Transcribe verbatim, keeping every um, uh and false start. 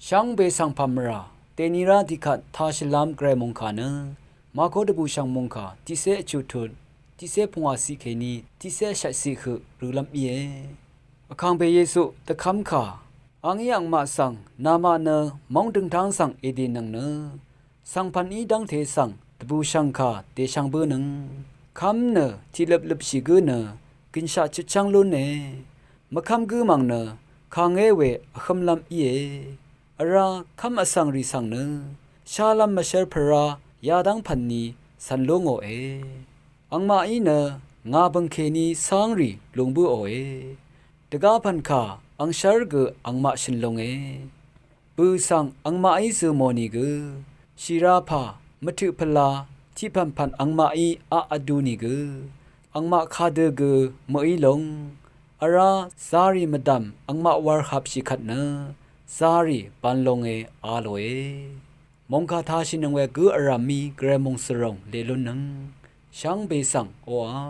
Shvngbe svng pà mvrà dèni rá tiqkvt tāshìlv́m gvray mòngkà nø Màko dvbùshv̀ng mòngkà tiqcé vchuq tut tiqcé pungwàciq kèní tiqcé shvtciq høq rølv́m íe. Vkàngpè Yesu dvkv́mkà, àngí angmaq svng namaq nø móng døngtáng svng èdènøng nø svngpv̀n í dv́ngte svng dvbùshv̀ngkà dèshvng bǿnøng. Kv́m nø tiqløpløpshì gǿ nø gø̀nshaq chutchv́ng lúne. Mvkv́m gǿ mv̀ng nø kàngé we vhǿmlv́m íe. Vrá kv́m vsvngrì svng nø shálv́m mvshv́r pvrá yadv́ng pv̀nni cv̀n lú ngòe. Angmaqí nø ngà bø̀ng kèní cángrì lung bǿòe. Dvgá pv̀nkà angshv́r gø angmaq shø̀n lunge. Bø̀ svng angmaqí zø̀ mò nìgø shìra pà mvtøq pvla tiqpv̀npv̀n angmaqí aq vdu nìgø angmaq kadø gø mø̀í lung. Vrá zarì mvdv̀m angmaq warhapshì kvt nø zarì ban lunge a lòe. Mòngkà tāshìnøng we gǿ vrv̀mí gvray mòngsvròng leq lúnnøng shvngbe svng oqà